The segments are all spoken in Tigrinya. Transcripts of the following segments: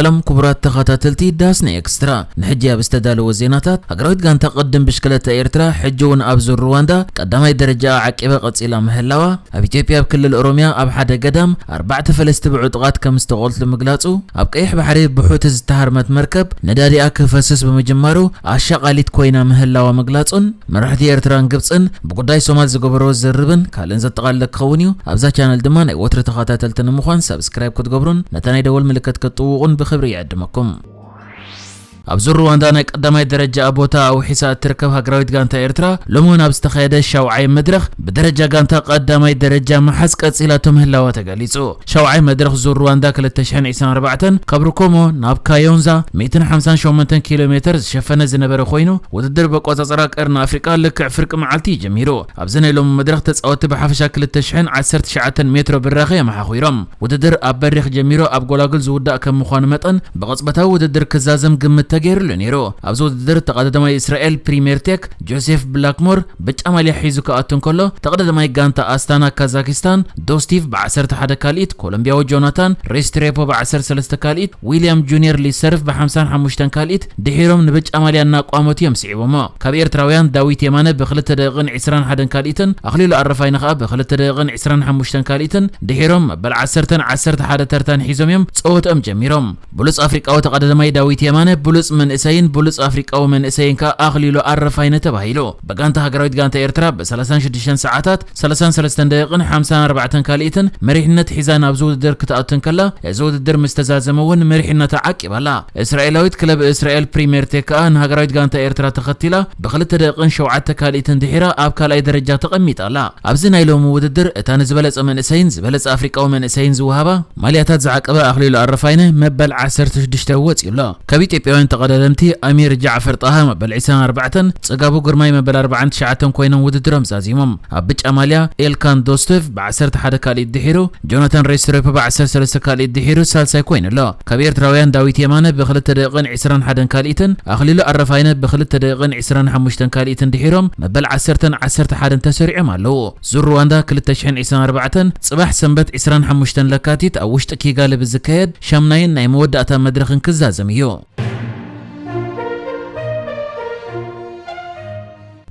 ሰላም ክቡራት ተኸታተልቲ ዳስና ኤክስትራ፣ ንሕጂ ኣብ ዝተዳለወ ዜናታት፣ ሃገራዊት ጋንታ ቅድም ብሽክለታ ኤርትራ ሕጂ እውን ኣብ ዙር ሩዋንዳ ቀዳማይ ደረጃ ዓቂባ ቀጺላ ምህላዋ፣ ኣብ ኢትዮጵያ ኣብ ክልል ኦሮሚያ ኣብ ሓደ ገዳም ኣርባዕተ ፈለስቲ ብዕጡቓት ከም ዝተቐትሉ ምግላጹ፣ ኣብ ቀይሕ ባሕሪ ብሑቲ ዝተሃርመት መርከብ ነዳዲኣ ክፈስስ ብምጅማሩ ኣሻቓሊት ኮይና ምህላዋ ምግላጹን፣ መራሕቲ ኤርትራን ግብጽን ብጉዳይ ሶማል ዝገበርዎ ዝርርብን ካልእን ዘጠቓለለ ክኸውን እዩ። ኣብዛ ቻነል ድማ ናይ ወትሪ ተኸታተልቲ ንምዃን ሳብስክራይብ ክትገብሩን ነታ ናይ ደወል ምልክት ክትጥውቑን ብኽብሪ ይዕድመኩም። ኣብ ዙር ሩዋንዳ ናይ ቀዳማይ ደረጃ ቦታ ኣውሒሳ እትርከብ ሃገራዊት ጋንታ ኤርትራ፣ ሎሚ እውን ኣብ ዝተኻየደ ሻውዓይ መድረኽ ብደረጃ ጋንታ ቀዳማይ ደረጃ ምሓዝ ቀጺላቶ ምህላዋ ተገሊጹ። ሻውዓይ መድረኽ ዙር ሩዋንዳ ክልተ ሽሕን ዕስራን ኣርባዕተን ካብ ሩኮሞ ናብ ካዮንዛ ሚእትን ሓምሳን ሸሞንተን ኪሎ ሜተር ዝሸፈነ ዝነበረ ኮይኑ፣ ውድድር በቆጻጽራ ቀርኒ ኣፍሪቃ ልክዕ ፍርቂ መዓልቲ እዩ ጀሚሩ። ኣብዚ ናይ ሎሚ መድረኽ ተጻወትቲ ብሓፈሻ ክልተ ሽሕን ዓሰርተ ትሽዓተን ሜትሮ ብራኸ የመሓኺሮም። ውድድር ኣብ በሪኽ ጀሚሩ ኣብ ጎላጉል ዝውዳእ ከም ምዃኑ መጠን፣ ብቕጽበታዊ ውድድር ክዛዘም ግምት ተገይሩሉ ነይሩ። ኣብዚ ውድድር ተቐዳዳማይ እስራኤል ፕሪምየር ቴክ ጆሴፍ ብላክሞር ብጫ ማልያ ሒዙ ክኣቱ እንከሎ፣ ተቐዳዳማይ ጋንታ ኣስታና ካዛኪስታን ዶስቲቭ ብዓሰርተ ሓደ ካልኢት፣ ኮሎምቢያዊ ጆናታን ሬስትሬፖ ብዓሰርተ ሰለስተ ካልኢት፣ ዊልያም ጁኒየር ሊሰርፍ ብሓምሳን ሓሙሽተን ካልኢት ድሒሮም ንብጫ ማልያ እናቋመቱ እዮም ስዒቦሞ። ካብ ኤርትራውያን ዳዊት የማነ ብክልተ ደቂቕን ዕስራን ሓደን ካልኢትን፣ ኣኽሊሉ ኣረፋይነ ከኣ ብክልተ ደቂቕን ዕስራን ሓሙሽተን ካልኢትን ድሒሮም መበል ዓሰርተን ዓሰርተ ሓደ ተርታን ሒዞም እዮም ጸወትኦም ጀሚሮም። ብሉጽ ኣፍሪቃዊ ተቐዳዳማይ ዳዊት የማነ ብሉጽ መንእሰይን ብሉጽ ኣፍሪቃዊ መንእሰይን ከኣ ኣኽሊሉ ኣረፋይነ ተባሂሉ። ብጋንታ ሃገራዊት ጋንታ ኤርትራ ብሰላሳን ሽዱሽተን ሰዓታት፣ ሰላሳን ሰለስተን ደቂቕን ሓምሳን ኣርባዕተን ካልኢትን መሪሕነት ሒዛ ናብዚ ውድድር ክትኣቱ እንከላ፣ እዚ ውድድር ምስ ተዛዘመ እውን መሪሕነታ ዓቂባ ኣላ። እስራኤላዊት ክለብ እስራኤል ፕሪምየር ቴክ ከኣ ንሃገራዊት ጋንታ ኤርትራ ተኸቲላ ብክልተ ደቂቕን ሸውዓተ ካልኢትን ድሒራ ኣብ ካልኣይ ደረጃ ተቐሚጣ ኣላ። ኣብዚ ናይ ሎሚ ውድድር እታ ንዝበለጸ መንእሰይን ዝበለጸ ኣፍሪቃዊ መንእሰይን ዝወሃባ ማልያታት ዝዓቀበ ኣኽሊሉ ኣረፋይነ መበል ዓሰርተ ሽዱሽተ ወጺኡ ኣሎ። ካብ ኢትዮጵያውያን ተቐዳደምቲ ኣሚር ጃዕፈር ጣሃ መበል ዕስራን ኣርባዕተን፣ ጽጋቡ ግርማይ መበል ኣርባዓን ትሽዓተን ኮይኖም ውድድሮም ዛዚሞም። ኣብ ብጫ ማልያ ኤልካን ዶስቶቭ ብዓሰርተ ሓደ ካልኢት ድሒሩ፣ ጆናታን ሬስትሮፕ ብዓሰርተ ሰለስተ ካልኢት ድሒሩ ሳልሳይ ኮይኑ ኣሎ። ካብ ኤርትራውያን ዳዊት የማነ ብክልተ ደቂቕን ዕስራን ሓደን ካልኢትን፣ ኣኽሊሉ ኣረፋይነ ብክልተ ደቂቕን ዕስራን ሓሙሽተን ካልኢትን ድሒሮም መበል ዓሰርተን ዓሰርተ ሓደን ተሰሪዖም ኣለዉ። ዙር ሩዋንዳ ክልተ ሽሕን ዕስራን ኣርባዕተን ጽባሕ ሰንበት ዕስራን ሓሙሽተን ለካቲት ኣብ ውሽጢ ኪጋሊ ብዝካየድ ሻምናይን ናይ መወዳእታ መድረኽን ክዛዘም እዩ።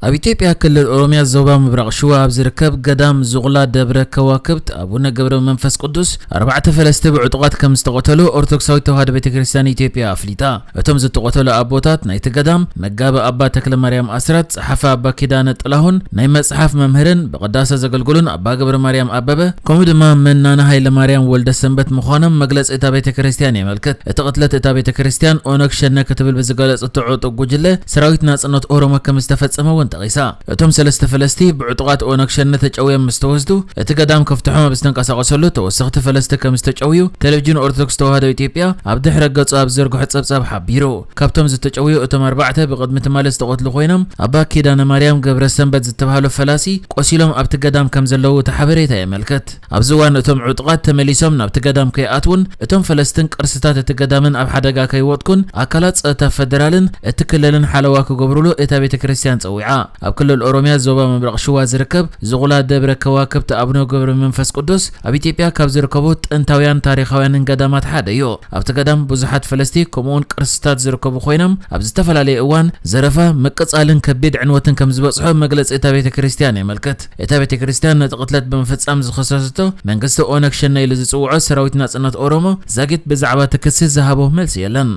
ኣብ ኢትዮጵያ ክልል ኦሮሚያ ዞባ ምብራቕ ሽዋ ኣብ ዝርከብ ገዳም ዝቑላ ደብረ ከዋክብት ኣቡነ ገብረ መንፈስ ቅዱስ ኣርባዕተ ፈለስቲ ብዕጡቓት ከም ዝተቐተሉ ኦርቶዶክሳዊት ተዋህዶ ቤተ ክርስቲያን ኢትዮጵያ ኣፍሊጣ። እቶም ዝተቐተሉ ኣቦታት ናይቲ ገዳም መጋቢ ኣባ ተክለ ማርያም ኣስራት፣ ጸሓፊ ኣባ ኪዳነ ጥላሁን፣ ናይ መጽሓፍ መምህርን ብቕዳሴ ዘገልግሉን ኣባ ገብረ ማርያም ኣበበ፣ ከምኡ ድማ መናኒ ሃይለ ማርያም ወልደ ሰንበት ምዃኖም መግለጺ እታ ቤተ ክርስቲያን የመልክት። እቲ ቅትለት እታ ቤተ ክርስቲያን ኦነግ ሸነ ክትብል ብዝገለጸቶ ዕጡቕ ጉጅለ ሰራዊት ናጽነት ኦሮሞ ከም ዝተፈጸመ እውን ጠቒሳ። እቶም ሰለስተ ፈለስቲ ብዕጡቓት ኦነግ ሸነ ተጨውዮም ምስ ተወስዱ፣ እቲ ገዳም ከፍትሖም ኣብ ዝተንቀሳቐሰሉ ተወሰኽቲ ፈለስቲ ከም ዝተጨውዩ ቴሌቪዥን ኦርቶዶክስ ተዋህዶ ኢትዮጵያ ኣብ ድሕረ ገጹ ኣብ ዘርግሖ ጸብጻብ ሓቢሩ። ካብቶም ዝተጨውዩ እቶም ኣርባዕተ ብቕድሚ ትማሊ ዝተቐትሉ ኮይኖም፣ ኣባ ኪዳነ ማርያም ገብረ ሰንበት ዝተባህሉ ፈላሲ ቆሲሎም ኣብቲ ገዳም ከም ዘለዉ እቲ ሓበሬታ የመልክት። ኣብዚ እዋን እቶም ዕጡቓት ተመሊሶም ናብቲ ገዳም ከይኣትዉን እቶም ፈለስትን ቅርስታት እቲ ገዳምን ኣብ ሓደጋ ከይወድቁን ኣካላት ጸጥታ ፈደራልን እቲ ክልልን ሓለዋ ክገብሩሉ እታ ቤተ ክርስቲያን ጸዊዓ። ኣብ ክልል ኦሮሚያ ዞባ ምብራቕ ሽዋ ዝርከብ ዝቑላ ደብረ ከዋክብቲ ኣቡነ ገብረ መንፈስ ቅዱስ ኣብ ኢትዮጵያ ካብ ዝርከቡ ጥንታውያን ታሪኻውያንን ገዳማት ሓደ እዩ። ኣብቲ ገዳም ብዙሓት ፈለስቲ ከምኡውን ቅርስታት ዝርከቡ ኮይኖም፣ ኣብ ዝተፈላለየ እዋን ዘረፋ፣ ምቅጻልን ከቢድ ዕንወትን ከም ዝበጽሖ መግለጺ እታ ቤተ ክርስቲያን የመልክት። እታ ቤተ ክርስቲያን ነቲ ቅትለት ብምፍጻም ዝኸሰሰቶ መንግስቲ ኦነግ ሸኔ ኢሉ ዝጽውዖ ሰራዊት ናጽነት ኦሮሞ ዛጊት ብዛዕባ እቲ ክሲ ዝሃቦ መልሲ የለን።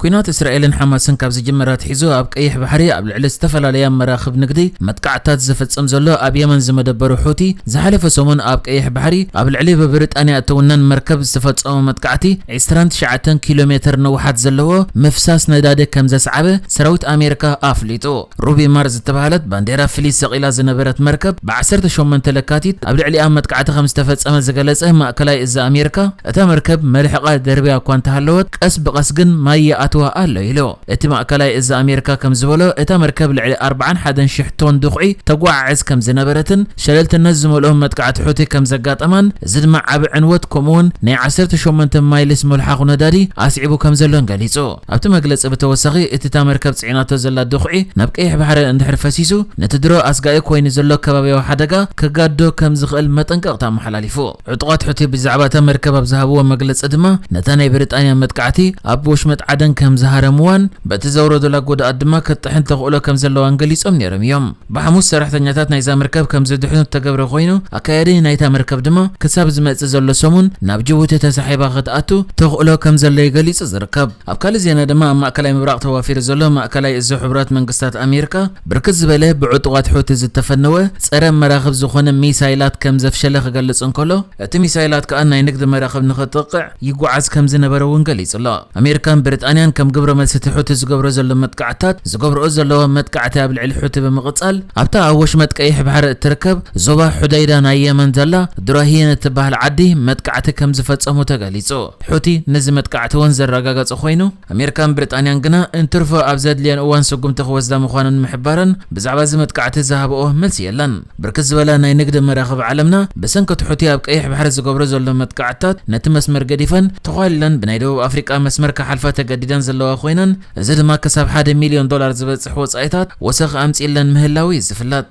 ኲናት እስራኤልን ሓማስን ካብ ዝጅመር ኣትሒዙ ኣብ ቀይሕ ባሕሪ ኣብ ልዕሊ ዝተፈላለያ መራኽብ ንግዲ መጥቃዕትታት ዝፍጽም ዘሎ ኣብ የመን ዝመደበሩ ሑቲ፣ ዝሓለፈ ሰሙን ኣብ ቀይሕ ባሕሪ ኣብ ልዕሊ ብብሪጣንያ እትውነን መርከብ ዝተፈጸመ መጥቃዕቲ ዕስራን ትሽዓተን ኪሎ ሜተር ንውሓት ዘለዎ ምፍሳስ ነዳዲ ከም ዘስዓበ ሰራዊት ኣሜሪካ ኣፍሊጡ። ሩቢ ማር ዝተባህለት ባንዴራ ፍሊስ ሰቒላ ዝነበረት መርከብ ብዓሰርተ ሸሞንተ ለካቲት ኣብ ልዕሊኣ መጥቃዕቲ ከም ዝተፈጸመ ዝገለጸ ማእከላይ እዚ ኣሜሪካ፣ እታ መርከብ መልሕቓ ደርብያ እኳ እንተሃለወት፣ ቀስ ብቐስ ግን ማይ ይኣቲ የእትዋ ኣሎ ኢሉ። እቲ ማእከላይ እዚ ኣሜሪካ ከም ዝበሎ፣ እታ መርከብ ልዕሊ ኣርባዓን ሓደን ሽሕ ቶን ድኹዒ ተጓዓዕዝ ከም ዝነበረትን ሸለልትነት ዝመልኦም መጥቃዕቲ ሑቲ ከም ዘጋጠማን፣ እዚ ድማ ዓቢ ዕንወት ከምኡውን ናይ ዓሰርተ ሸሞንተ ማይልስ መልሓኹ ነዳዲ ኣስዒቡ ከም ዘሎን ገሊጹ። ኣብቲ መግለጺ ብተወሳኺ፣ እቲ እታ መርከብ ጽዒናቶ ዘላ ድኹዒ ናብ ቀይሕ ባሕሪ እንድሕር ፈሲሱ፣ ነቲ ድሮ ኣስጋኢ ኮይኑ ዘሎ ከባብያዊ ሓደጋ ከጋዶ ከም ዝኽእል መጠንቀቕታ ኣመሓላሊፉ። ዕጡቓት ሑቲ ብዛዕባ እታ መርከብ ኣብ ዝሃብዎ መግለጺ ድማ፣ ነታ ናይ ብሪጣንያ መጥቃዕቲ ኣብ ወሽመጥ ዓደን ከም ዝሃረምዋን በቲ ዘውረዱላ ጉድኣት ድማ ክትጥሕን ተኽእሎ ከም ዘለዋን ገሊጾም ነይሮም እዮም። ብሓሙስ ሰራሕተኛታት ናይዛ መርከብ ከም ዝድሕኑ እተገብረ ኮይኑ፣ ኣካያዲ ናይታ መርከብ ድማ ክሳብ ዝመጽእ ዘሎ ሰሙን ናብ ጅቡቲ ተሳሒባ ክትኣቱ ተኽእሎ ከም ዘሎ እዩ ገሊጹ ዝርከብ። ኣብ ካልእ ዜና ድማ፣ ኣብ ማእከላይ ምብራቕ ተዋፊሩ ዘሎ ማእከላይ እዚ ሕቡራት መንግስታት ኣሜሪካ፣ ብርክት ዝበለ ብዕጡቓት ሑቲ ዝተፈነወ ጸረ መራኽብ ዝኾነ ሚሳይላት ከም ዘፍሸለ ክገልጽ እንከሎ፣ እቲ ሚሳይላት ከኣ ናይ ንግዲ መራኽብ ንኽጥቕዕ ይጓዓዝ ከም ዝነበረ እውን ገሊጹ ኣሎ። ኣሜሪካን ብሪጣንያን ከም ግብረ መልሲ እቲ ሑቲ ዝገብሮ ዘሎ መጥቃዕትታት፣ ዝገብርኦ ዘለዋ መጥቃዕቲ ኣብ ልዕሊ ሑቲ ብምቕጻል፣ ኣብታ ኣብ ወሽመጥ ቀይሕ ባሕሪ እትርከብ ዞባ ሑደይዳ ናይ የመን ዘላ ድራሂን እትበሃል ዓዲ መጥቃዕቲ ከም ዝፈጸሙ ተገሊጹ። ሑቲ ነዚ መጥቃዕቲ እውን ዘረጋገጸ ኮይኑ፣ ኣሜሪካን ብሪጣንያን ግና እንትርፎ ኣብ ዘድልየን እዋን ስጉምቲ ክወስዳ ምዃነን ምሕባረን፣ ብዛዕባ እዚ መጥቃዕቲ ዝሃብኦ መልሲ የለን። ብርክት ዝበላ ናይ ንግዲ መራኽብ ዓለምና ብሰንኪ እቲ ሑቲ ኣብ ቀይሕ ባሕሪ ዝገብሮ ዘሎ መጥቃዕትታት ነቲ መስመር ገዲፈን ተዃሊለን ብናይ ደቡብ ኣፍሪቃ መስመር ክሓልፋ ተገዲደን ዘለዋ ኮይነን፣ እዚ ድማ ክሳብ ሓደ ሚልዮን ዶላር ዝበጽሕ ወጻኢታት ወሰኽ ኣምጺእለን ምህላው እዩ ዝፍለጥ።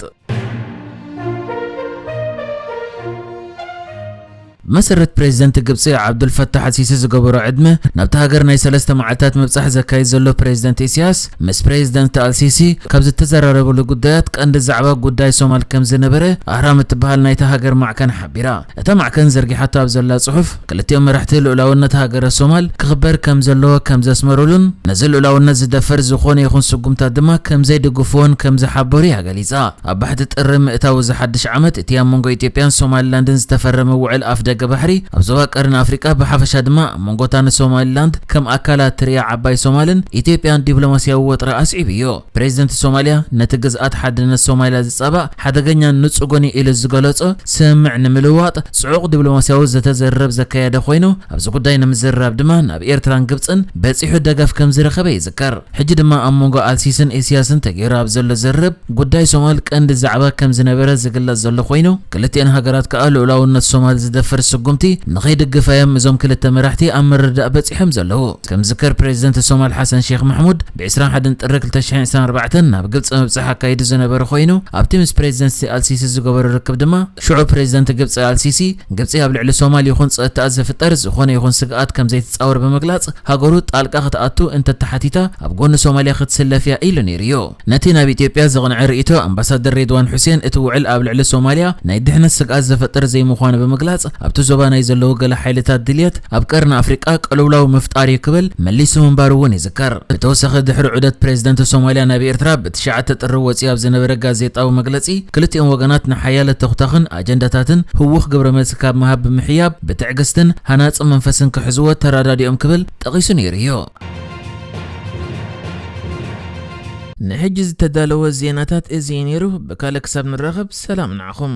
ብመሰረት ፕሬዚደንት ግብፂ ዓብዱልፈታሕ ኣልሲሲ ዝገበሮ ዕድመ፣ ናብታ ሃገር ናይ ሰለስተ መዓልታት ምብፃሕ ዘካይድ ዘሎ ፕሬዚደንት ኢሳያስ፣ ምስ ፕሬዚደንት ኣልሲሲ ካብ ዝተዘራረብሉ ጉዳያት ቀንዲ ዛዕባ ጉዳይ ሶማል ከም ዝነበረ ኣህራም እትበሃል ናይታ ሃገር ማዕከን ሓቢራ። እታ ማዕከን ዘርጊሓቶ ኣብ ዘላ ጽሑፍ፣ ክልቲኦም መራሕቲ ልኡላውነት ሃገረ ሶማል ክኽበር ከም ዘለዎ ከም ዘስመሩሉን፣ ነዚ ልኡላውነት ዝደፍር ዝኾነ ይኹን ስጉምታት ድማ ከም ዘይድግፍዎን ከም ዝሓበሩ እያ ገሊጻ። ኣብ ባሕቲ ጥሪ ምእታው እዚ ሓድሽ ዓመት፣ እቲ ኣብ መንጎ ኢትዮጵያን ሶማሊላንድን ዝተፈረመ ውዕል ኣፍ ደገ ባሕሪ፣ ኣብ ዞባ ቀርኒ ኣፍሪቃ ብሓፈሻ ድማ ኣብ መንጎታን ሶማሊላንድ ከም ኣካላት ትርያ ዓባይ ሶማልን ኢትዮጵያን ዲፕሎማስያዊ ወጥሪ ኣስዒቡ እዩ። ፕሬዚደንት ሶማልያ ነቲ ግዝኣት ሓድነት ሶማልያ ዝጻባእ ሓደገኛን ንጹጎኒ ኢሉ ዝገለጾ ስምምዕ ንምልዋጥ ጽዑቕ ዲፕሎማስያዊ ዘተ ዘርብ ዘካየደ ኮይኑ፣ ኣብዚ ጉዳይ ንምዝርራብ ድማ ናብ ኤርትራን ግብጽን በጺሑ ደገፍ ከም ዝረኸበ ይዝከር። ሕጂ ድማ ኣብ መንጎ ኣልሲስን ኢሳያስን ተገይሩ ኣብ ዘሎ ዝርርብ ጉዳይ ሶማል ቀንዲ ዛዕባ ከም ዝነበረ ዝግለጽ ዘሎ ኮይኑ፣ ክልቲኤን ሃገራት ከኣ ልኡላውነት ሶማል ዝደፍር ስጉምቲ ንኸይድግፋ እዮም እዞም ክልተ መራሕቲ ኣብ ምርድዳእ በጺሖም ዘለዉ። ከም ዝከር ፕሬዚደንት ሶማል ሓሰን ሼክ ማሕሙድ ብ ዕስራን ሓደን ጥሪ ክልተ ሽሕን ዕስራን ኣርባዕተን ናብ ግብጺ ምብጻሕ ኣካይዱ ዝነበረ ኮይኑ፣ ኣብቲ ምስ ፕሬዚደንት ኣልሲሲ ዝገበሮ ርክብ ድማ ሽዑ ፕሬዚደንት ግብጺ ኣልሲሲ፣ ግብጺ ኣብ ልዕሊ ሶማል ይኹን ጸጥታኣ ዝፍጠር ዝኾነ ይኹን ስግኣት ከም ዘይትጻወር ብምግላጽ፣ ሃገሩ ጣልቃ ክትኣቱ እንተተሓቲታ ኣብ ጎኒ ሶማልያ ክትስለፍ እያ ኢሉ ነይሩ እዩ። ነቲ ናብ ኢትዮጵያ ዘቕንዐ ርእይቶ ኣምባሳደር ሬድዋን ሑሴን፣ እቲ ውዕል ኣብ ልዕሊ ሶማልያ ናይ ድሕነት ስግኣት ዘፈጥር ዘይምዃኑ ብምግላጽ፣ ኣብቲ ዞባ ናይ ዘለዉ ገለ ሓይልታት ድልየት ኣብ ቀርኒ ኣፍሪቃ ቅልውላው ምፍጣር እዩ ክብል መሊሱ ምንባሩ እውን ይዝከር። ብተወሳኺ፣ ድሕሪ ዑደት ፕሬዚደንት ሶማልያ ናብ ኤርትራ ብትሽዓተ ጥሪ ወጺኡ ኣብ ዝነበረ ጋዜጣዊ መግለጺ፣ ክልቲኦም ወገናት ንሓያለ ተኹታኽን ኣጀንዳታትን ህዉኽ ግብረ መልሲ ካብ ምሃብ ብምሕያብ፣ ብትዕግስትን ሃናጺ መንፈስን ክሕዝዎ ተረዳዲኦም ክብል ጠቒሱ ነይሩ እዩ። ንሕጂ ዝተዳለወ ዜናታት እዚ እዩ ነይሩ። ብካልእ ክሳብ ንራኸብ፣ ሰላም ንዓኹም።